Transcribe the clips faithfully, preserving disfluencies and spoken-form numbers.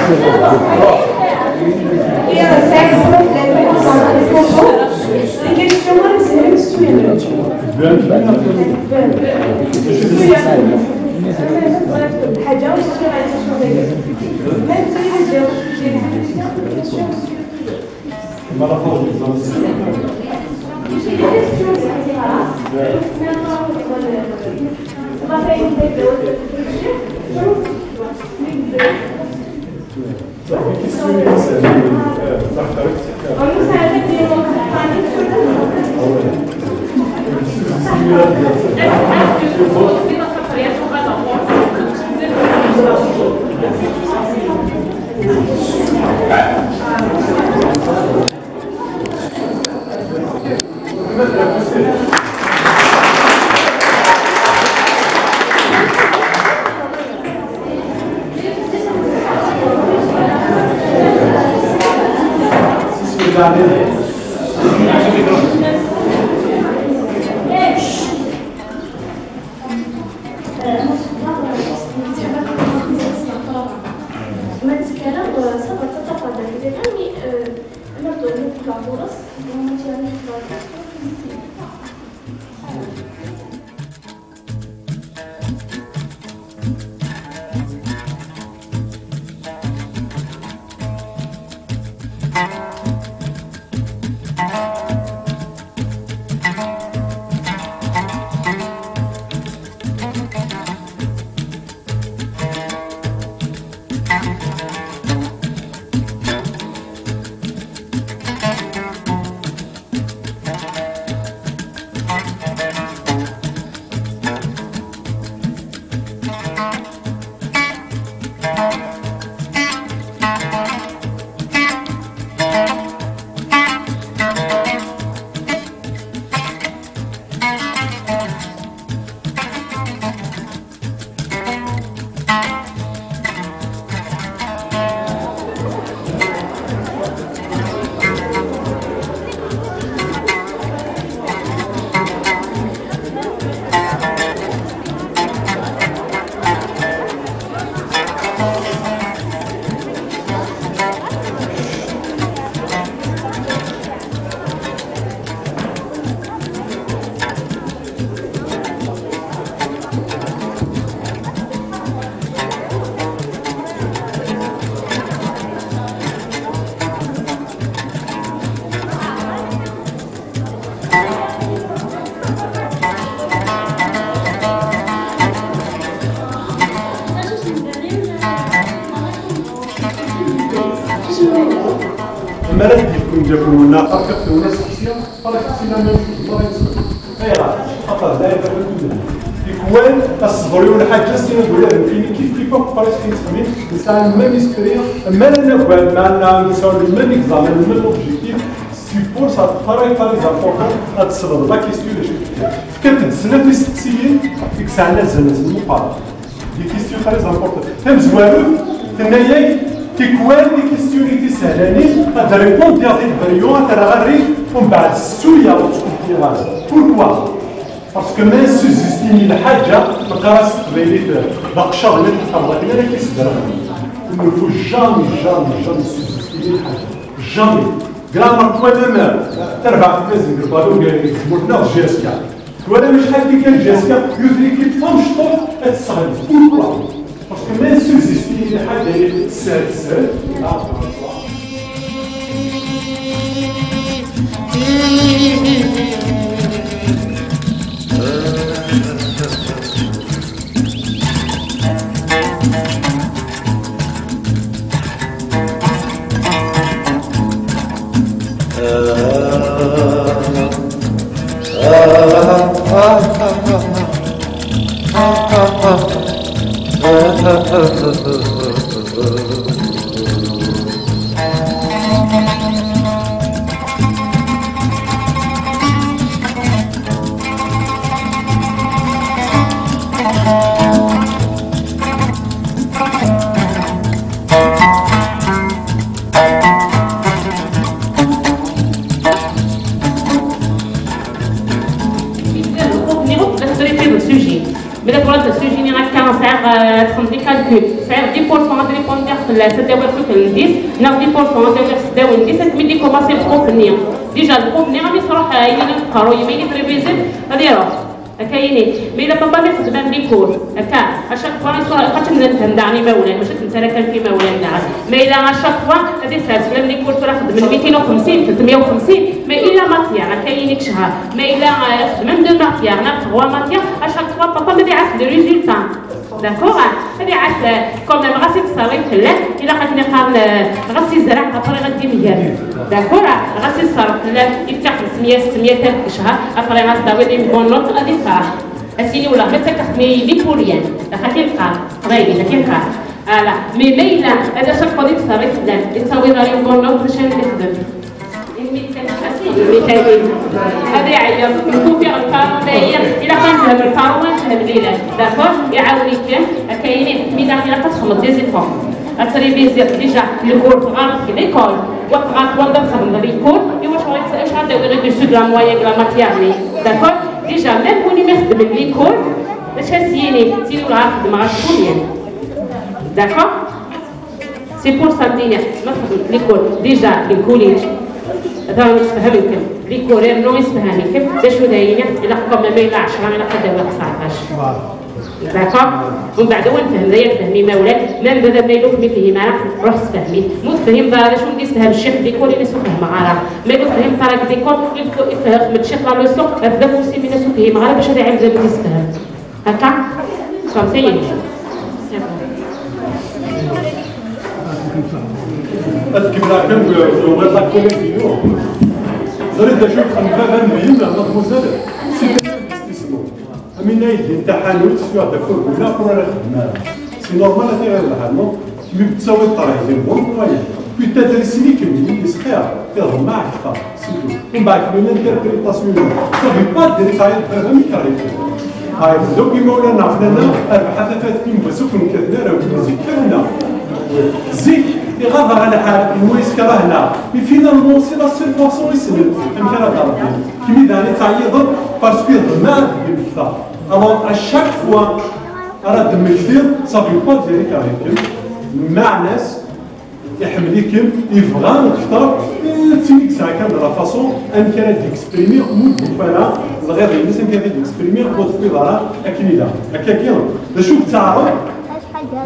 Des questions, moi, c'est même sûr. حاجة. Ma ara d-yefk umeddakel-nwen neɣ aqerfiq-nwen aseqsi, aqerfiq-nni la même chose, ur yettxemmim. Ayɣer? Xaṭer d aɛiba n tudert. Tikwal, aṣebber-iw lḥaǧa, s tin ad walaɣ nekkini kif kif akk aqerfiq-nni yettxemmim, nesɛa le même esprit, ma ara nagad, ma ara nesɛu le même examen, le même objectif, suppose ça très très important ad tesleḍ la question d acu tefka. Fkant-d snat isteqsiyen i yesɛan azal, azal meqqar. Des questions très importantes. Tamezwarut, tenna-yak, tikwal tikistyunin tisehlanin, ad d-répondiɣ di lberyu, ad t-rreɣ rrif, umbeɛd ssuya ur ttqeddireɣ ara. Pourquoi? Parce que ma nessuzestimi lḥaǧa, neqqar-as s teqbaylit, d aqeccaḍ, ma tḥeqqreḍ akken ara k-isderɣel. Il ne faut jamais, jamais, jamais suzestimer lḥaǧa. Jamais. Gramer twalam, eh, tarbaɛt n Maziɣ, lbalun deg tmurt-nneɣ d J S K. Twalam acḥal tikkal J S K, yutri-k-id tamecṭuḥt ad tesseɣli. Pourquoi? Parce que ma nessuzestimi lḥaǧa-nni sser, sser, Nniɣ-ak d acu traité le sujet. Mais la problème de sujet-nni akka, sɛiɣ, euh, txedmeḍ les calculs, sɛiɣ dix pour cent ad répondre Fell-as ad d-awiɣ sufell n dix neɣ dix pour cent, ad d-awiɣ seddaw n dix, ad kem-id-ikumaṣi lxuf-nni. Déjà lxuf-nni, ami truḥ, eh, ayen i teqqar u yimi i trivizit, ad iruḥ. Akka yini, ma yella papa mi xedmen les cours, akka, à chaque fois, iṣuṛ, iqac ad nefhem daɣen imawlan, mačči d netta ara kan f imawlan daɣen. Ma yella à chaque fois, ad isers fell-am les cours, tura xedmen mitin u xemsin, tlettmya u xemsin, ma yella matière, akka yini kecca, ma yella, eh, xedmen deux matières, neɣ trois matières, à chaque fois, papa ma d-iɛass les résultats. D'accord? Ad iɛass, eh, quand même, ɣas i yeṣṣerrif fell-ak, ilaq ad ten-iqqaren, eh, ɣas izreɛ, après ad d-imger. D'accord? Ɣas iṣṣerref fell-ak, yefka xemsemya, settemya tal deg ccher, après ɣas tawiḍ une bonne note, ad ifreḥ. Ad s-yini wala ma ttakeɣ-ten i d les cours-yan. Daxel ad t-iqqar, qrib, ad t-iqqar. Ala, mais ma yella, ad ass-a ad yeṣṣerrif fell-am, ad tawiḍ ɣer une bonne note, mačči ad ixdem. Imi kan, imi kan, ad iɛeyyeḍ, nkufiɣ lqaru, ma yella, ilaq ad nefhem lqaru, ad nefhem lilal. D'accord? Iɛawen-ikem, akka yini, mi daɣ ilaq ad txedmeḍ des efforts. Ad trivisiḍ déjà les cours tɣareḍ di l'école, wa tɣareḍ wanda txedmeḍ les cours, iwacu ɣer acu ad d-awiɣ au-dessus de la moyenne de la matière-nni. D'accord? Déjà, même win imi xeddmen les cours, d acu ad s-yini, s-yini ur xeddmeɣ ara les cours-yan. D'accord? C'est pour ça, d-iniɣ, ma txedmeḍ les cours déjà di le collège, atan yessefhem-ikem, les cours irnu yessefhem-ikem, d acu d ayen ilaq quand même, ma yella ɛecra, ilaq ad d-awiɣ tseɛṭac. D'accord? Umbeɛd, wa nefhem, d aya nefhem imawlan, même baba ma yella ur kem-ifehhem ara, ruḥ sefhem-it. Ma ur tefhimeḍ ara d acu i m-d-yessefhem ccix di l'école, ini-as ur fehmeɣ ara. Ma yella ur tefhimeḍ ara deg l'école, il faut ifehhem ccix la leçon, rfed afus-im, ini-as ur fhimeɣ ara, bac ad iɛiwed ad m-d-yessefhem. Akka? Comme ça, il est. Ad kemmleɣ kan deg uɣiḍ la comédie-inu. Ẓriɣ d acu yexdem baba n yemma, mademoiselle, c'est un investissement. Amina yeldin taḥanut, swiɣ-d afurgu-nni, ur ara xeddem ara. C'est normal, ad iɣer lḥal, non? Mi tettawiḍ ṭṭrad, c'est bon moyen. Puis t'adresses-iyi-d, c'est clair, tiḍemmaɛ kter, c'est tout. Mbeɛd kemmel interprétation-inu. Ça veut pas dire ça, baba-m yekreh-ikem. Ay, donc imawlan-nneɣ fell-aneɣ, rrbeḥ a tafat, mi newwa s ukk nekkat-nni ara win zik-nneɣ. Zik, iɣaḍ-aɣ lḥal, nwa yeskerh-aneɣ. Mais finalement, c'est la seule façon i ssnen amek ara d-ṛebbin. Kemmini daɣen i tettɛeyyiḍeḍ, parce que yeḍmeɛ deg-m kter. Alors, à chaque fois ara d-temmektiḍ, ça veut pas dire yekreh-ikem. Meɛna-s, iḥemmel-ikem, yebɣa kter, eh, d tin i yesɛa kan de la façon amek ara d-yexprimi, ur d-yufi ara lɣiḍ-ines amek ara d-yexprimi, ur d-tewwiḍ ara akken ilaq. Akka-agi, d acu i yettaɛraḍ?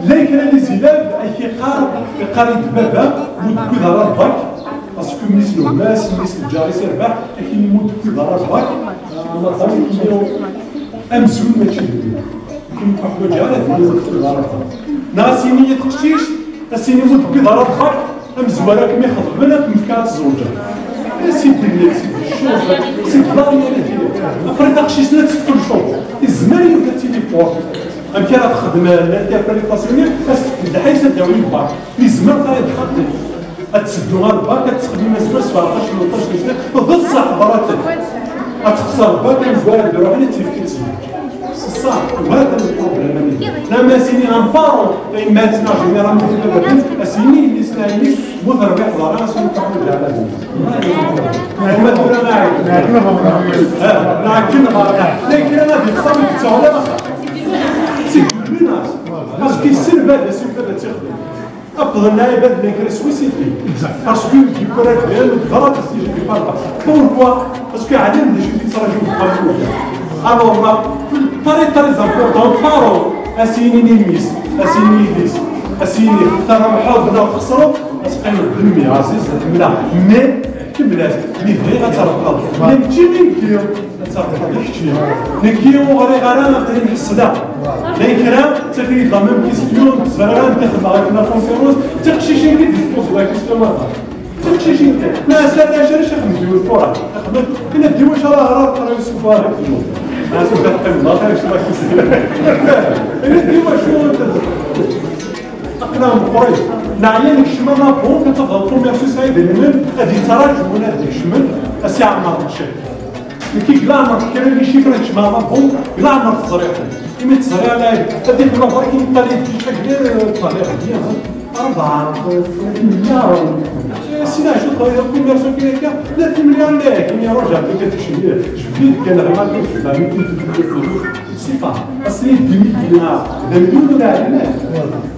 Llan kra n yizilal, ak-iqqar, iqqar-iyi-d baba, ur d-tewwiḍ ara lbak, parce que mmi-s n gma-s, mmi-s n lǧar-is irbeḥ, akken imi ur d-tewwiḍ ara lbak, ah, ma d amzun mačči d win. Ur kem-ḥwaǧeɣ ara, tewwiḍ ara lbak. Neɣ as-yini i teqcict, as-yini ur d-tewwiḍ ara lbak, amezwaru ad kem-ixeḍben, ad kem-fkeɣ ad tzewǧeḍ. A sidi, a sidi, ccuẓ, sidi, la réalité. Après taqcict-nni ad tefk le choix. Izmer yiwet ad tili forte. Amek ara texdem l'interprétation-nni? Ad s-tefk lḥis ad d-tawi lbak. Izmer ad yexaṭi. Ad teddu ɣer lbak, ad texdem azwar sebɛeṭṭac, tmenṭac, d ṣṣeḥ ḍrat-d. Ad texṣer lbak, amezwaru ad d-iruḥen ad tt-yefk ad tezweǧ. C'est ça, وهذا le problème. Neɣ ma as-ini un parent, yemma-tneɣ généralement, as-ini yelli-s neɣ yelli-s, bu terbiḥ ḍara, as-ini taḥuǧ ɛla din. Ma tura neɣ akken ɣer, la kra ad yexṣer, ur yettaɣ ula axaṭer. C'est du menace. Parce que yessen baba-s, yessen baba-s ad tt-ixdem. Après, lɛibad n kra swis i d-, parce que du problème, ḍrat-as, je ne sais pas. Pourquoi? Parce que ɛlan d acu i d-yettraǧu deg uxxam. Alors, ma, très, très important, parent, as-yini i mmi-s, as-yini i yelli-s, as-yini, terbeḥeḍ neɣ txesreḍ, as-qqim d mmi, ɛziz, ḥemmleɣ, mais kemmel-as, mi bɣiɣ ad trebḥeḍ. Mais mačči mi nekki. Ad tafeḍ d kečči. Nekki ur ɣriɣ ara, aql-i mḥeṣleɣ. Llan kra, ttafin-d la même question, ur ẓriɣ ara anta xedmeɣ akken la conférence, d tiqcicin kan i d-tpoẓ la question-a. D tiqcicin kan. Ma as-, ala acu ara xedment yiwet Fuṛat. Xedment, kan ad d-iwacu ara ɣreɣ, aql-i yessufar. Ma as-, ad teqqimeḍ, ma as-, ma as-, ad d-iwacu. Aql-aɣ meqqrit. Neɛya nekcem ɣer la banque, ad tafeḍ commerce yesɛa idrimen, ad yettraǧu win ad d-ikecmen, ad s-iɛemmer ccak. Nekk deg leɛmer kra n icifra nekcem ɣer la banque, deg leɛmer teẓriɣ-ten. Imi tt-ẓriɣ lɛib, ad d-iqqen ɣer-k, yeṭṭal-iyi-d ccak d ṭṭalib, rebɛa, meyya. Sina, je crois, le commerce qui est là, la première année, qui est rouge, avec le chien, je vis qu'elle a remarqué, je l'ai mis tout de suite. C'est pas, parce que les dix mille dinars, des millions de dinars,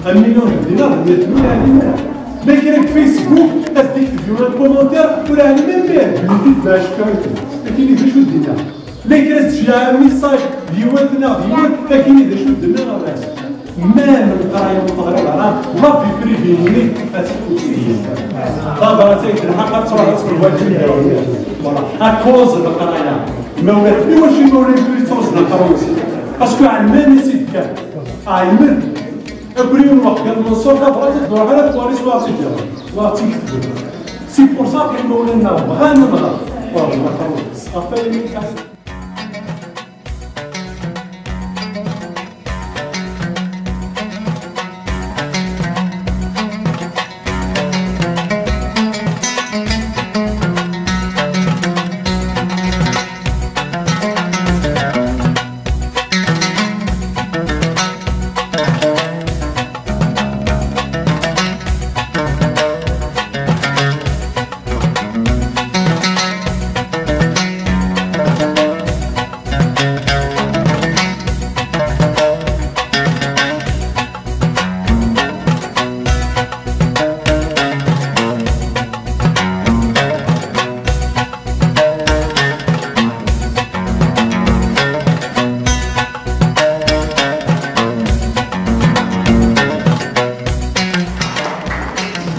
un million de dinars, des millions de dinars. Mais qui est Facebook, est-ce que tu veux un commentaire pour aller même bien, je lui dis, ben, je suis un peu. Et qui dit, je suis dinars. Llan kra s-d-tjemɛ message d yiwet neɣ d yiwet, akken i d acu d-nniɣ ɣer-s. Même leqraya n Meɣrib, la vie privée-nni ad tt-id-tefk. Tabrat ay telḥaq ad truḥ ad tqelwa d timdanin. Voilà. À cause n leqraya. Imawlan, iwacu imawlan ur yettruẓen aqerru-nsen? Parce que ɛelmen i s-d-kan. Ɛelmen. Akk yiwen weqgal Manṣur tabrat ad d-truḥ ara twali s waɣ tt-id-yaɣen. Waɣ tt-iketben. C'est pour ça que imawlan-nneɣ bɣan ad nɣer. Ur ɣ-nɣer aqerru-nsen. Ɣef wayen i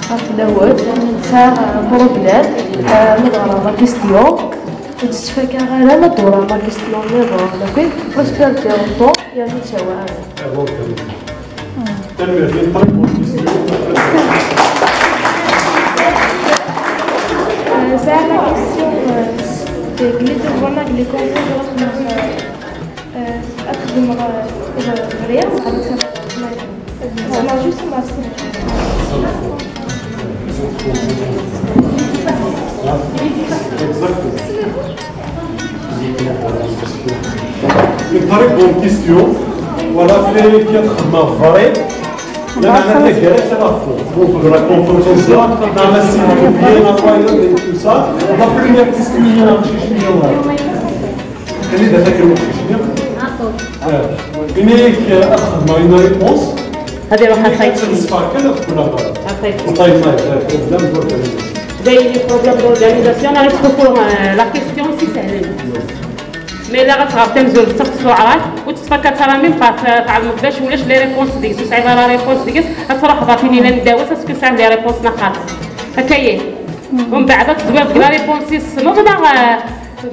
Ɣef lawal, nesɛa problème, euh, ma d-ɣreɣ la question, ur d-ttfakaɣ ara ma d-ɣreɣ la question nniḍen, ok? Parce que le temps, il y a une. Tanemmirt, une très bonne question. Euh, c'est la question, euh, de les devoirs, les concours, euh, euh, ad xedmeɣ, euh, ɣriɣ, zeɛma juste ma. Une très bonne question. Voilà, c'est qui a ma vraie. La manière de gérer, c'est la faute. Donc, de la confrontation, dans la cible, bien, la voyante et tout ça. La première question, il y a un petit sujet, là. Quelle est la question? Une réponse. هذه روحها خايفة. Satisfaire كذا تكون أفضل. Après. وطيب، ما يخالف. لا، نقول كذا. دايرين problème d'organisation، أنا نشوفوا، آه، la question c'est سهلة. Mais لا غتغطي مزول تخصصوا عراك وتتفكر ترى même pas تعلم باش ولاش les réponses ديك، صعيبة la réponse ديك، غتروح ضافين إلى نداوس، parce que ça les réponses نخاف. هكا هي. ومن بعد تزوير ديك la réponse يسمو، ولا، آه،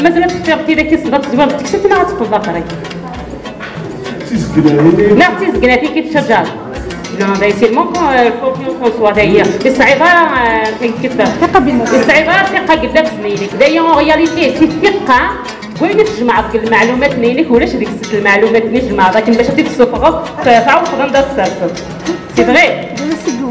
مازال تفكر كي داك يصدق تزوير ديك، شتي ما غتقول ضافري. لا، تيزكناتي كيتشجر. لا، داي سي المون، آه، الكونفيونس اون سوا، داي هي. الصعيبة، آه، كيكتب. الثقة بالنفس. الصعيبة الثقة قدام سنينك. داي اون رياليتي، سي الثقة. وين تجمع ديك المعلومات نينك ولاش ديك ست المعلومات اللي جمع، لكن باش غادي تسوفغ، تعاود غندا تسرسل. سي فري؟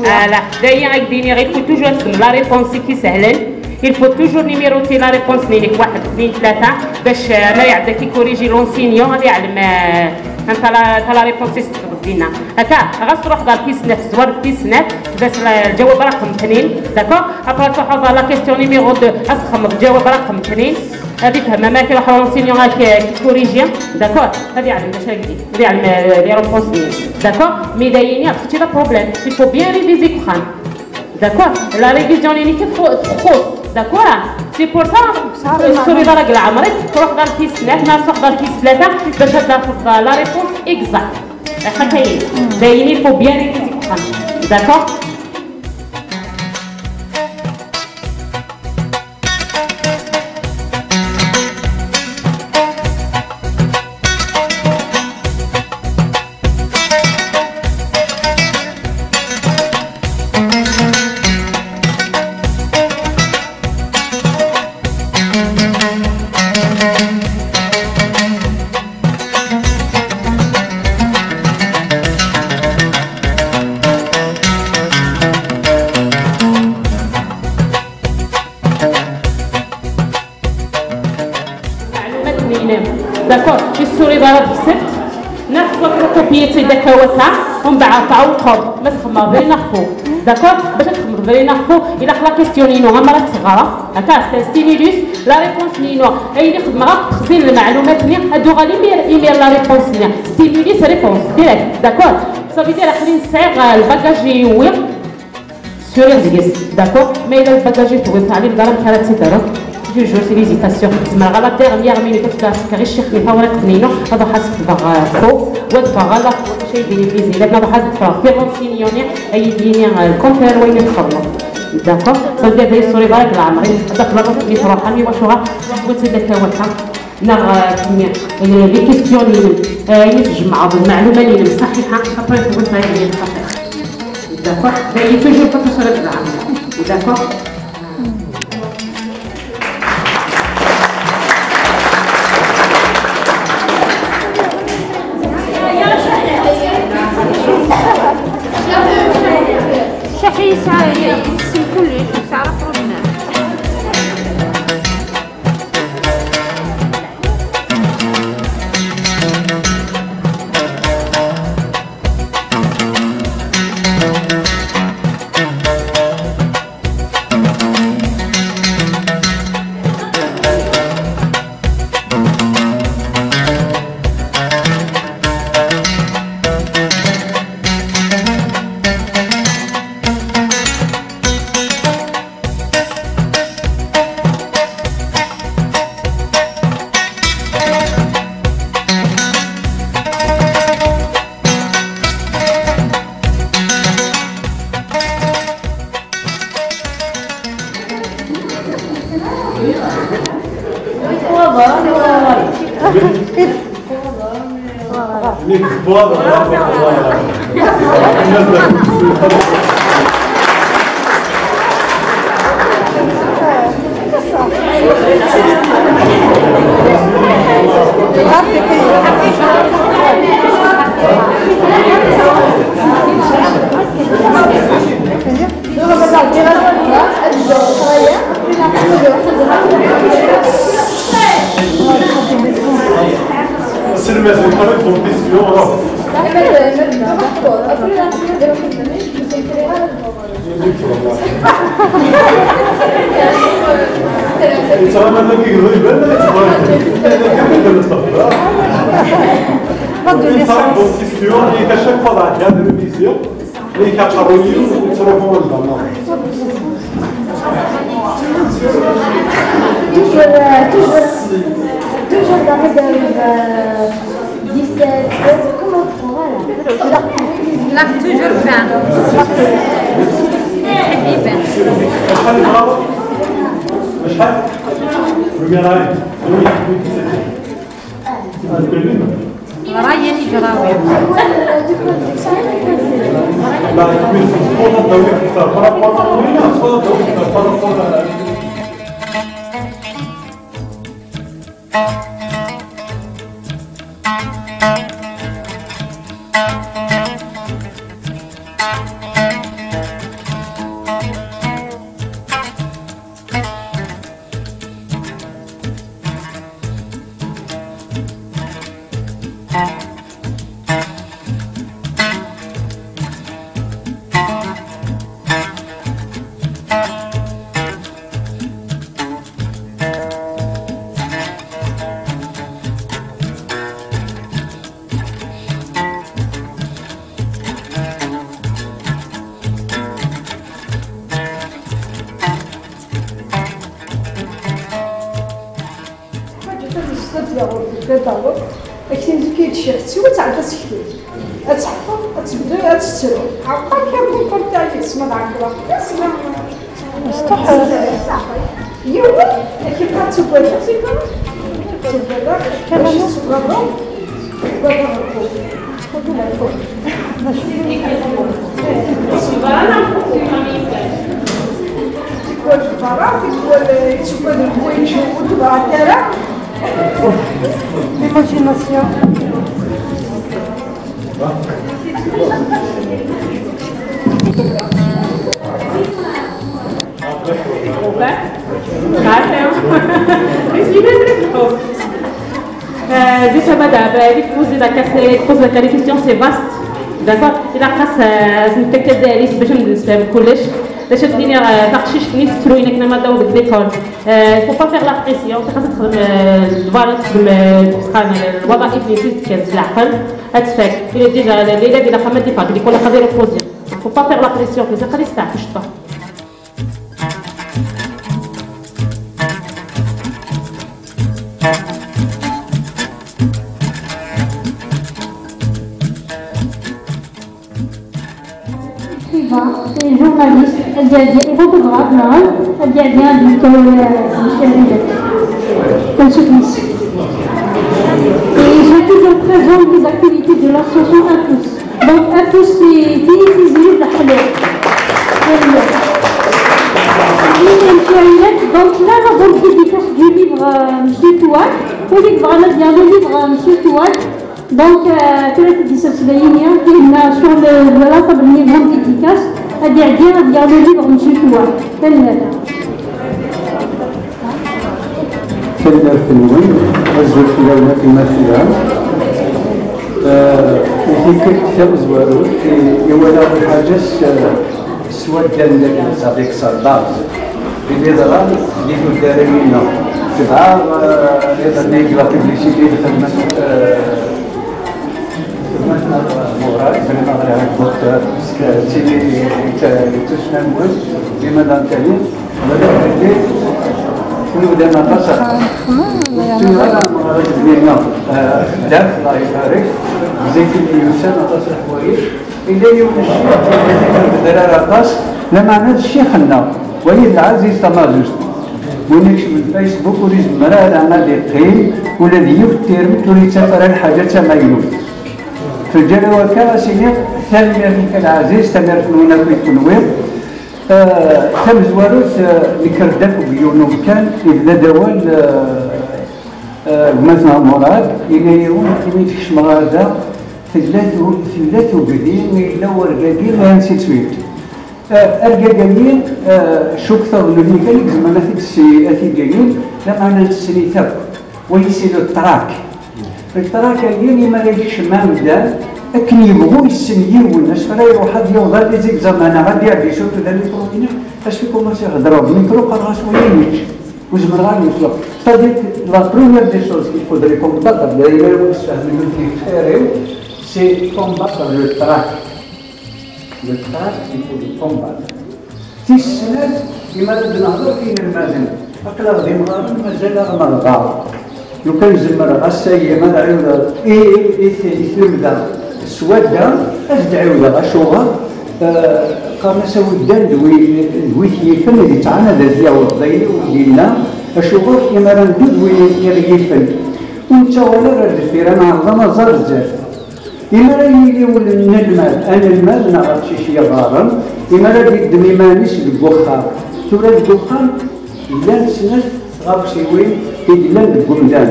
آه، لا. داي هي غيديني غير كل توجور تخدم لا ريبونس كي سهلين. Il faut toujours numéroter la réponse نينك واحد، اثنين، ثلاثة، باش، آه، لا يعدا كي كوريجي لونسينيون، غادي يعلم، آه، انت لا، انت لا ريبونس يستقبل دينا. هكا، غاس تروح دار كيس نفس، زوار كيس نفس، باش لا، الجواب رقم اثنين، داكور؟ ابرا تروح دار لا كيستيون نيميرو اثنين، اسخم الجواب رقم اثنين. هذه فهمها ما كاين واحد لونسينيون كي كوريجي، داكور؟ هذه يعلم باش هكذا، هذه يعلم، آه، لي ريبونس ديالي، داكور؟ مي دايرين، عرفتي لا بروبليم، il faut bien réviser كخام. D'accord. La révision نيني كتخص. D'accord. C'est pour ça السوري دار راك العمري تروح دار كيس ثلاثة، ما تروح دار كيس ثلاثة باش تاخذ la réponse exacte. هكا كاين. دايرين il faut bien réviser. D'accord. معلومات مينام. داكور، في السوري ضرب السبت، ناخذ فوتوكوبيتي داك هو تاع، ومن بعد تعوقهم، ما تخمر بين نخفو. داكور، باش تخمر. Bɣiɣ ad ɣreɣ, ilaq la question-inu, ama ad tt-ɣreɣ, akka, c'est un stimulus, la réponse-inu, ayen i xedmeɣ, ad xzin lmeɛlumat-nni, ad d-uɣal imir, imir la réponse-nni. Stimulus, réponse, direct, d'accord? Ça veut dire, aql-i sɛiɣ, euh, lbagaj i wwiɣ, suriɣ deg-s, d'accord? Ma yella lbagaj i tewwiḍ, teɛlim d ara amek ara tt-id-terreḍ. Toujours, c'est l'hésitation. Zemreɣ à la dernière minute ad fkeɣ i ccix-nni tawriqt-nni-inu, ad ruḥeɣ ad tt-ḍefreɣ, euh, faux, ad ffɣeɣ ɣer la faute, mačči d-yini d izilat, ad ruḥeɣ ad ffɣeɣ tiɣawsiwin-nni, ad yi-d-yini, euh, le contraire n wayen i txedmeḍ. D'accord? Ça veut dire, d ayen ur ẓriɣ ara deg leɛmer-iw. Ad d-afeɣ la faute-nni truḥ, am iwacu ɣer wwet-d akka wakka. Neɣ, euh, kemmi, euh, les questions-nni-inem, euh, ayen i tjemɛeḍ, lmeɛluma-nni-inem ṣaḥiḥa, après tewwiḍ-tt ɣer yiwen xaṭi. D'accord? D ayen toujours pas ur ẓriɣ ara deg leɛmer-iw. D'accord? Chaque ça, c'est cool, ça va trop bien. C'est le maître, il travaille pour le P C O, alors. Yettɣama dagi iḍiben, yettɣama. Yettɣama dagi iḍiben, yettɣama. Toujours, euh, toujours, toujours dans le, euh, dix-sept, comment, voilà. Là, toujours fin. شحال؟ Première année. راهي تجربة. Ḥaǧa tamezwarut, d aḍu. Ak-tin-zik i d-cciɣ, siwa tɛedda seg-k. Ad tḥefḍ, ad tebdu, ad tettru. Ɛeqqa-k am ukurta yis, ma d ɛeqleɣ. Yis, ma... Mecṭuḥ. Yiwen, ad k-iqqar d tuggadit, d tuggadit. Tuggadit, mačči s tuggadit. Tuggadit. Tikwal berra, tikwal yettugad lḥwayeǧ ur tebɣant ara. L'imagination. Euh, justement, d'abord, il faut poser la question, poser la question, c'est vaste. D'accord? Il a cassé, euh, c'est une tête de risque, je me dis, c'est un collège. Bac ad d-iniɣ, eh, taqcict-nni tettru akken ma d-taweḍ deg l'école. Eh, faut pas faire la pression, xas ad texdem, eh, voilà, texdem, eh, tfeqqa, eh, lwaḍa ibni s tkan s leɛqel, ad tfak. Il est déjà, l'élève il a quand même des facs, l'école a des reposés. Faut pas faire la pression, c'est ça, c'est ça. Écrivain et journaliste, elle est photographe, non ? Elle est bien du Et ils sont toujours présents dans les activités de l'association Impulse. Donc, Impulse, c'est Tiziri de la Halal. Donc, là, la bonne dédicace du livre, euh, Monsieur Touad. Au livre, on a bien le livre, euh, Monsieur Touad. Donc, euh, ثلاثة ديسات سبعينية كاين sur le, la table, une grande dédicace. هادي عندي، هادي على le livre Monsieur Touad. Tanemmirt. Tanemmirt-nwen, azul fell-awen a timatilin. I tikkelt tamezwarut i walaɣ lḥaǧa s swaddan dagi Sadiq Saddam, i d-yeḍran di tuddar-agi-nneɣ. Tebɛa iḍ-nni deg la publicité d xedmet Murad, bniɣ ɣer Docteur, d tili yettussnen win, dima d amtali, wala belli newdan aṭas. Ur ttiniɣ ara Murad bniɣ, daf la ibarik, zik i d-yusan aṭas leḥwayeǧ, illa yiwen ccix, ur bedder ara aṭas, lameɛna d ccix-nneɣ, wali d Lɛaziz Tamaẓuzt. Win ikecmen Facebook ur izemmer ara ad iqqim ula d yiwet tirmt ur yettaf ara lḥaǧa d tamaynut. Fi lǧal-a akka, ad s-iniɣ tanemmirt-ik a Lɛaziz, tanemmirt-nwen akk i kenwi. Tamezwarut, nekker-d akk deg yiwen umkan, yebda-d awal gma-tneɣ Murad, yenna-yawen imi d-kecmeɣ ɣer da, tella tugdi, yella urgagi, et ainsi de suite. Argag-agi, cukkteɣ d nutni kan i izemren ad t-id-inin, lameɛna nessen-it akk. Wayi c'est le trac. Le trac-agi, imi ara yekcem amdan, akken yebɣu yessen yiwen, acu ara iruḥ ad yaweḍ ad izigzam neɣ ad iɛeddi surtout d amikru-inu, acu i commence ihedder-d mikru, qqareɣ-as wayi yečč, ur zmireɣ ad yefleɣ. C'est-à-dire que la première des choses qu'il faudrait combattre, d ayen ara wen-sfehmen nekk xir-iw, c'est combattre le trac. Le trac, il faut le combattre. Tis snat, imi ara d-nehder i yinelmaden, aql-aɣ d imɣaren, mazal-aɣ neɣɣar. Lukan zemreɣ ass-agi ad ɛiwdeɣ i, i, i, i tlemda s wadda, ad d-ɛiwdeɣ. Acuɣer? Qqaren-as aweddan d wi, d wi t-yifen, d yettɛanad ad yaweḍ d ayen i wen-d-yenna. Acuɣer? Imi ara neddu d win i ɣ-yifen. Ur nettaɣal ara ar deffir, ad neɛreḍ ad naẓ ar zdat. Imi ara yili unelmad, anelmad neɣ aqcic yeɣɣaren, imi ara d-yeddem iman-is deg uxxam. Tura deg uxxam, llant snat tɣawsiwin i yellan deg umdan.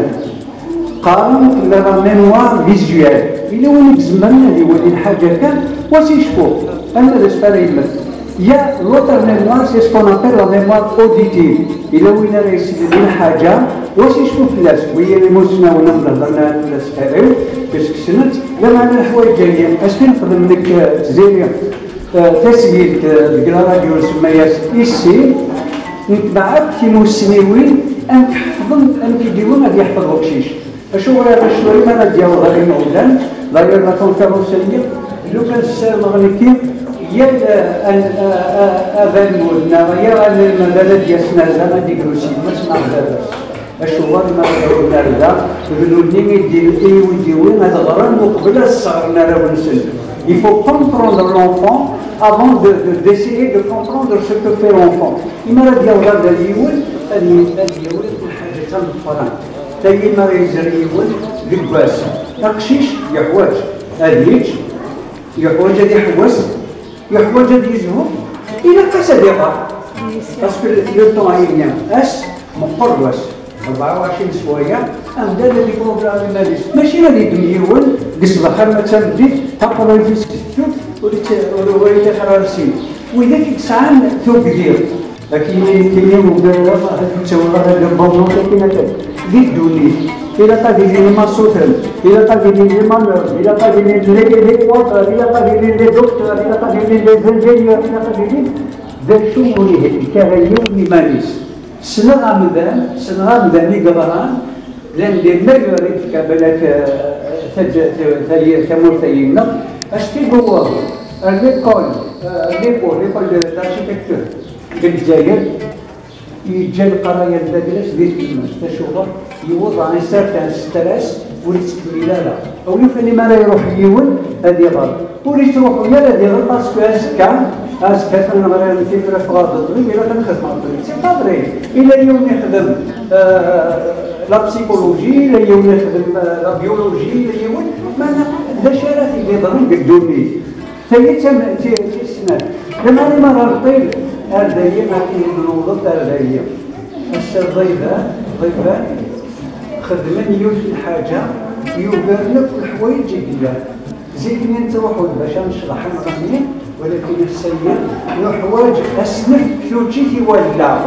Qqaren la mémoire visuelle. Yella win i izemren ad iwali lḥaǧa kan, wa s icfu, arma d acu ara yemmet. Il y a l'autre mémoire, c'est ce qu'on appelle la mémoire auditive. Yella win ara yeslen i lḥaǧa, wa s icfu fell-as, wi imusnawen am d-hedren fell-as xir-iw, parce que ssnen-tt, lameɛna leḥwayeǧ-agi, acu i nexdem nekk, eh, Tiziri, eh, tasgilt, eh, deg la radio nsemma-yas Issin, netbeɛ akk timussniwin, amek ḥefḍen, amek i d-iwin ad yeḥfeḍ uqcic. Acuɣer ara cwiya ara d-yaweḍ ɣer yimawlan? D'ailleurs, la conférence-nni, lukan ssarmeɣ nekki, yal, eh, an-, eh, eh, abalmud neɣ yal anelmad ara d-yasen ar da ad d-igru s yemma-s neɣ baba-s. Acuɣer mi ara d-awin ar da, d nutni i d-, i wen-d-iwin ad ɣren uqbel ad sseɣren arraw-nsen. Il faut comprendre l'enfant avant de, de, d'essayer de comprendre ce que fait l'enfant. Imi ara d-yaweḍ ar da yiwen, ad y-, ad yawi lḥaǧa tameqqrant. Tagi mi ara yezri yiwen deg wass, aqcic yeḥwaǧ ad yečč, yeḥwaǧ ad iḥewwes, yeḥwaǧ ad yezhu, ilaq-as ad iɣer. Parce que le temps ayen ass meqqer wass, rebɛa u ɛecrin sswayeɛ, amdan ad iprogram iman-is. Mačči ad yeddem yiwen deg ṣṣbeḥ arma d tameddit, taqrayt-is tettut, ur itt-, ur, ur iṭṭixer ara sin. Widak i yesɛan tugdi. Akken i nekkini ugareɣ ad yettawi ara d lbabur akken akka. Di ddunit, ilaq ad ilin imaṣuten, ilaq ad ilin les maneurs, ilaq ad ilin les, les coiffeurs, ilaq ad ilin les docteurs, ilaq ad ilin les ingénieurs, ilaq ad ilin D acu ur ihellek ara yiwen iman-is. Ssneɣ amdan, ssneɣ amdan i yeḍran, llan des meilleurs i d-tefka balak, eh, taǧ-, ta-, ta-, tamurt-agi-nneɣ, acku yewweḍ ar l'école, eh, l'école, l'école de l'architecture deg Lezzayer, yeǧǧa leqraya n Daglas di tlemmast. Acuɣer? Yewweḍ à un certain stress, ur yettkemmil ara. Awi ufan imi ara iruḥ yiwen ad iɣer. Ur yettruḥu ara ad iɣer parce que azekka, azekka atan ɣriɣ tifrat ɣer ṭṭbib, ilaq ad xedmeɣ ṭṭbib. C'est pas vrai. Ila yiwen ixdem, euh, la psychologie, ila yiwen ixdem, euh, la biologie, ila yiwen. Meɛna, d acu ara t-id-iḍren deg ddunit? Tayi d tam-, d ti-, tis snat. Lameɛna ma ara nṭil ar dayi, akken i d-newweḍ ar dayi. Ass-a ḍḍiba, ḍḍiban xedmen yiwet n lḥaǧa yugaren akk leḥwayeǧ i yellan. Zik-nni nettruḥu-d bac ad necḍeḥ ad nɣenni, walakin ass-agi nuḥwaǧ ad s-nefk tuččit i wallaɣ.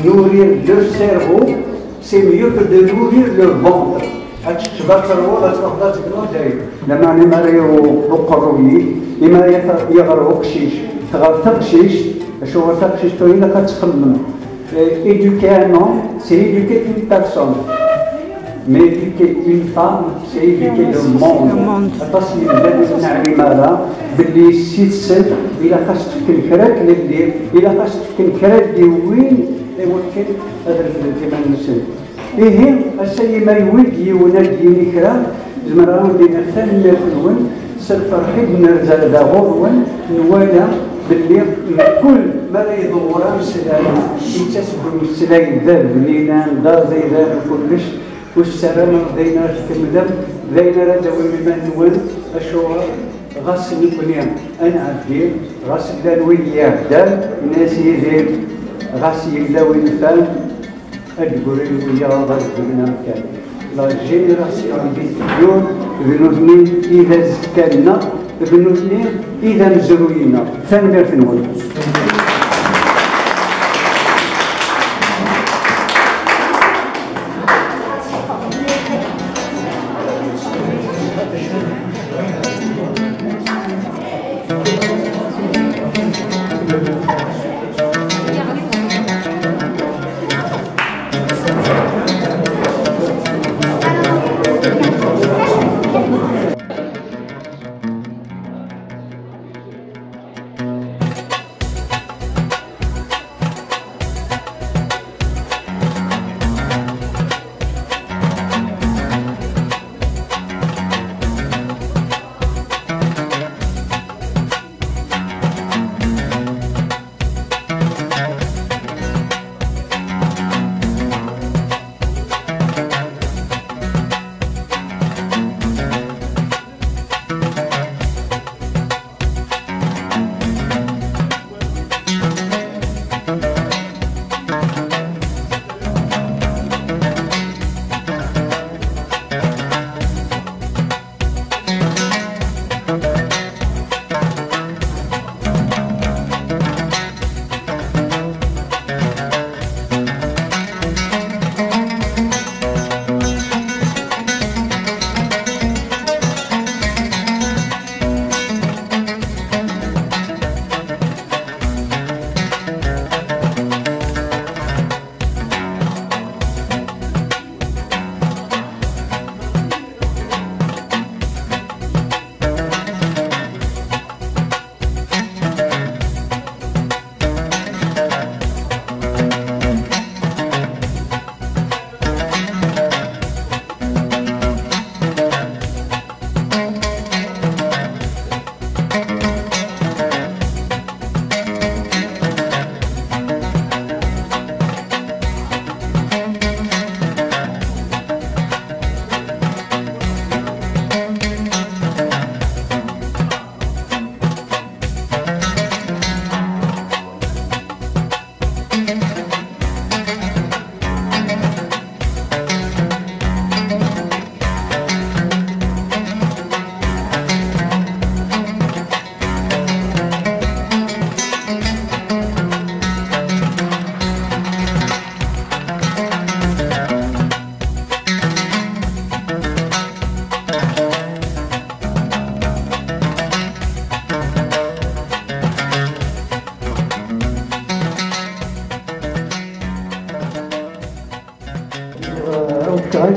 Nourrir le cerveau, c'est mieux que de nourrir le ventre. Ad teččeḍ, ad terwuḍ, ad truḥeḍ ad tegneḍ, dayen. Lameɛna mi ara yaweḍ uqerruy-ik, imi ara yata-, yeɣer uqcic, tɣer taqcict, acuɣer taqcict ur ilaq ad txemmem? Eh, éduquer un homme, c'est éduquer une personne. Mais éduquer une femme, c'est éduquer le monde. Le monde. Aṭas n yemdanen ur neɛlim ara belli yessi-tsen ilaq ad s-tefken kra n tlelli, ilaq ad s-tefken kra n yiwin i wakken ad refdent iman-nsen. Ihi, ass-a, imi yewwi-d yiwen ad d-yini kra, zemreɣ ad wen-d-iniɣ tanemmirt-nwen s lferḥ i d-nerza da ɣur-wen, nwala belli mkul mi ara iḍewwer ameslay, yettas-d umeslay d ablina, d aẓidan, kullec, ur ssarameɣ d ayen ara tkemmlem, d ayen ara d-tawim iman-nwen, acuɣer ɣas nekkni ad nɛeddi, ɣas llan wid iɛeddan, yenna-yas Yidir, ɣas yella win fan, ad d-grin wiyaḍ ad ddmen amkan. La génération i d-iteddun, d nutni i d azekka-nneɣ, d nutni i d amezruy-nneɣ. Tanemmirt-nwen.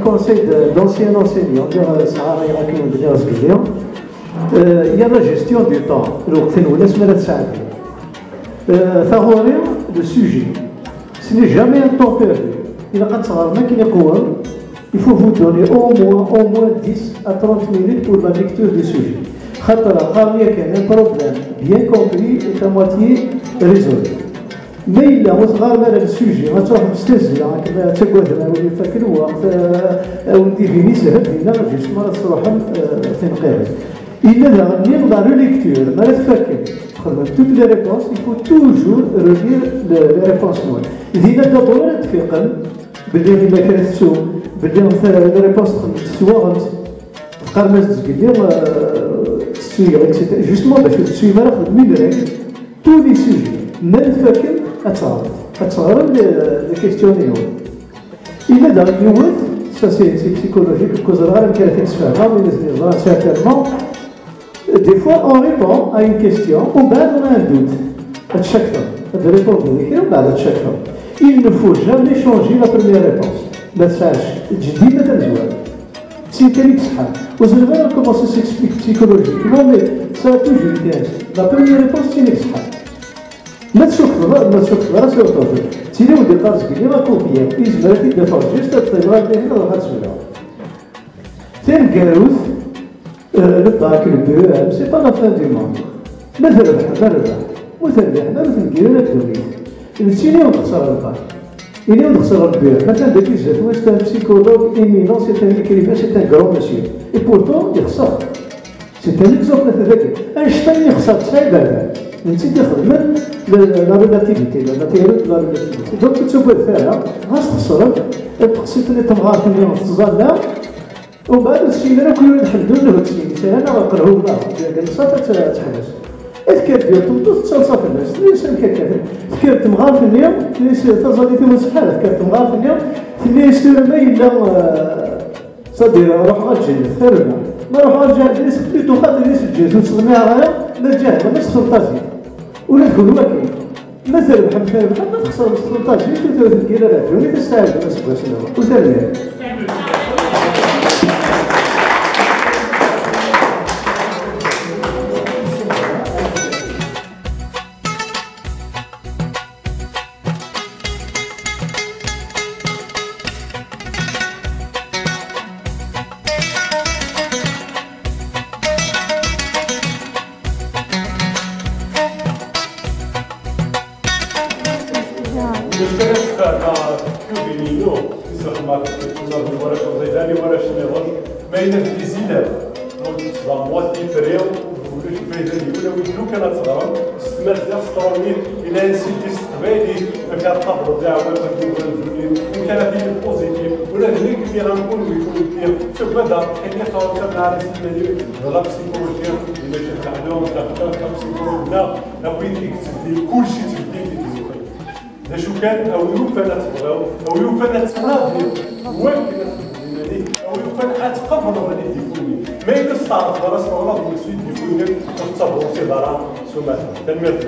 Conseil de- d'anciens enseignants, euh, ça arrive à qui on devient. Euh, il y a la gestion du temps. Donc, c'est nous, laisse-moi ça. Euh, favori, le sujet. Ce n'est jamais un temps perdu. Il y a quatre heures, mais qui n'est pas. Il faut vous donner au moins, au moins dix à trente minutes pour la lecture du sujet. خاطر غير كان un problème bien compris et à moitié résolu. Ma yella ur teɣɣarem ara le sujet, ad truḥem s tazzla, akken ad tagaden a win ifak lweqt, eh, a wen-d-ibin yeshel dinna, justement ad truḥem, eh, tinqiḍin. Yella daɣen la relecture, mi ara tfakem, txedmem toutes les réponses, il faut toujours relire le- les réponses-nwen. Dinna d'abord ara tfiqem belli yella kra tettum, belli t- les réponses txedmem teswaɣem-tt, teqqarem-as-d zgelli, eh, tettu-yaɣ, et cetera. Justement, bac ur tettum ara, xedmem une règle. Tous les sujets, même fakken ad teɣrem, ad teɣrem le, le questionnaire. Yella daɣen yiwet, ça c'est c'est psychologique, ur ẓriɣ ara amek ara t-id-sfehmeɣ, mais certainement, des fois on répond à une question, on a un doute. Ad tcakteḍ, ad répondre i kra, mbeɛd ad tcakteḍ. Il ne faut jamais changer la première réponse. Ma tesɛac, ǧdid ad tazwar. C'est terrible, ça. Vous allez voir comment ça s'explique psychologiquement, mais ça a toujours été ainsi. La première réponse, c'est l'extrême. ما تشوف ما تشوف راسي وطوفي. تيلي ودي قارس قلي ما كوبيا. إيز مراتي دفع جيست الطيبة اللي هنا راح تسمعها. تنقروث، آه، le bac, le B E M, c'est pas la fin du monde. ما تربح، ما ربح. ما تربح، ما تنقل ولا تدوي. نسيني ونخسر الباك. إلي ونخسر البيع. مثلًا ذاك الزيت، c'est un psychologue éminent, c'est un écrivain, c'est un grand monsieur. Et pourtant يخسر. C'est un exemple هذاك. أينشتاين يخسر تسعة إبابان. نتي تخدم la relativité, la théorie de la relativité. Donc تتسوى الفارة، غاس تخسر، تقصي تني تمغار تني تزال لا، ومن بعد السيدة كل واحد عنده له تسمية. مثلًا أنا غنقرهو الله، قال صافي ت- تحبس. إذ كانت ديال طنطو تتصل صافي الناس، ليس مكتفل. كانت مغارف اليوم، ليس تزالي في مسحات، كانت مغارف اليوم، ليس ما إلا، آه، صدير روح غير الجنة، خير لنا. ما روح غير الجنة، ليس بليتو خاطر ليس الجيش، وتصدمي على ما جاه، ما تخسر طازي. ولا تقول ما كاين. Mazal bḥal kra bḥal ma txesrem s tleṭṭajin, tutert n yal aɛdaw i testɛedem aseggas-nwen. Ur terniḍ. Nefka-as tkubin-inu, zexmat, warrac uẓidan i warrac nniḍen, ma yella d les élèves, donc c'est la moitié près, ulac lfayda deg-wen, awi-d lukan ad teɣrem s tmaziɣt, s trumit, ila insidis s teqbaylit, amek ara tqableḍ ddeɛwat n ubanzuni, amek ara tiliḍ positif, ula d nekk nniɣ-am kunwi, kunwi, tugad ad teqqimeḍ xaṭer nɛerri s iman-iw, d la psychologie, d mačči d leɛlum, d la psychologie, nneɣ, Akk wid i yettbeddil, kulci yettbeddil di tmurt. D acu kan, a win ufan ad tebɣiḍ, a win ufan ad tnadiḍ, wakken ad tbeddel iman-ik, a win ufan ad tqableḍ ad idifuni. Ma yella testeɛṛfeḍ ara s teɣlaḍ deg-s idifuni, ur tettaḍusiḍ ara s umata. Tanemmirt.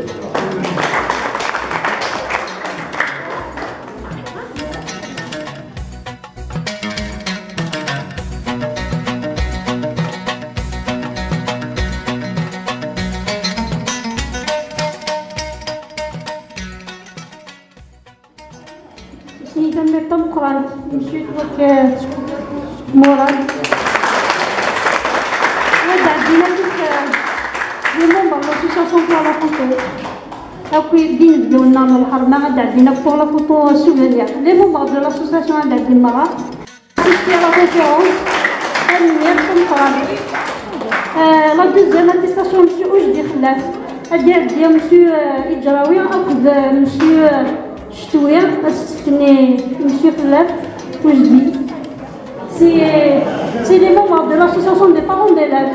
Isem-ik tameqqrant, Monsieur Twak Murad. Ad ɛeddin akk, euh, les membres de l'association pour la photo. Akk d inebgawen-nneɣ n lḥerma ad ɛeddin akk pour la photo souvenir. Les membres de l'association ad ɛeddin merra. Assister à la conférence. Tanemmirt tameqqrant. Euh, la deuxième attestation, Monsieur Oujdi Xellaf. Ad iɛeddi Monsieur, euh, Iǧrawi akked, euh, Monsieur, euh, Cetwi, ass-nni Monsieur Xellaf, Oujdi. C'est, c'est les membres de l'association des parents d'élèves.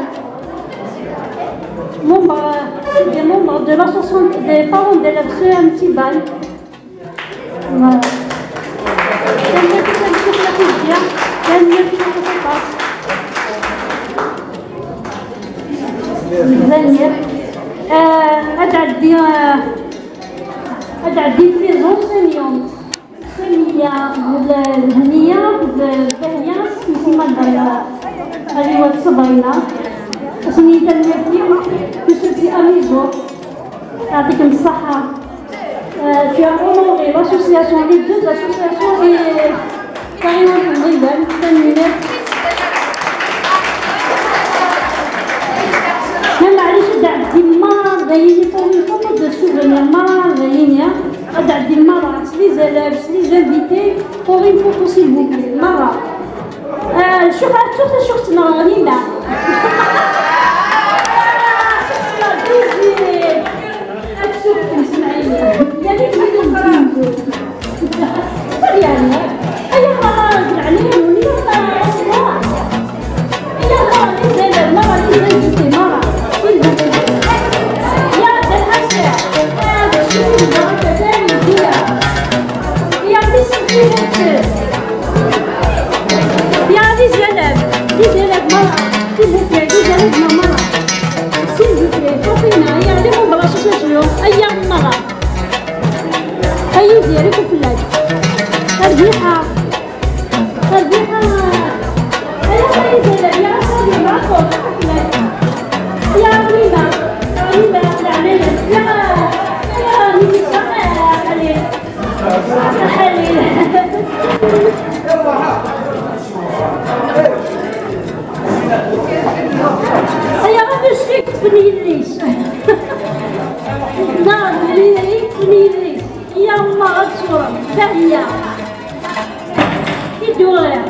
Membres, c'est des membres de l'association des parents d'élèves, c'est un petit bal. Voilà. Tanemmirt i Lmasiḥ Laqudya, tanemmirt i Lmasiḥ Lqaṣ. Tanemmirt. Euh, ad ɛeddi, euh, ad ɛeddi les enseignants. Lheniya, Lheniya, Lfahya, s Madame Aliwat Sabrina. Asmi tanemmirt-iw, je suis à mes jours. Yɛṭikem ṣṣeḥḥa. Euh, tu as honoré l'association, les deux associations et Taɣiwant n Ḍiban, tanemmirt. Ma maɛlic ad ɛeddi merra d ayen i pour une photo de souvenir, merra d ayen i ad ɛeddi merra s les élèves, s les invités pour une photo s'il vous plaît, merra. آه، شوف، عاد تشوف، شوف تنغنينا. هتشوف تسمعيني. يا ريت نجوم تنزل. يعني، أي مرة راجل عليهم، اليوم ما أسمع. أي مرة نزل، مرة نزل، مرة. يا عبد الحاج، آه، شوف البركة تاني فيها. يا ربي سمحي لك. يا les élèves, les élèves مرة. S'il vous plaît, les élèves مرة. S'il vous plaît, فاطمة، يا ربي ما بلاش شنو. أيام مرة. أي زيرك وفلاك. تربيحة. تربيحة. أيا les élèves، يا ربي معكم. يا ربي ما. يا ربي ما. يا ربي ما. يا ربي ما. Ay, ɣef acu i yeṭṭfen yelli-s? Neɣ d lila i yeṭṭfen yelli-s? Ya Allah, ad tṣurem. Bahya. I d-uɣaleɣ.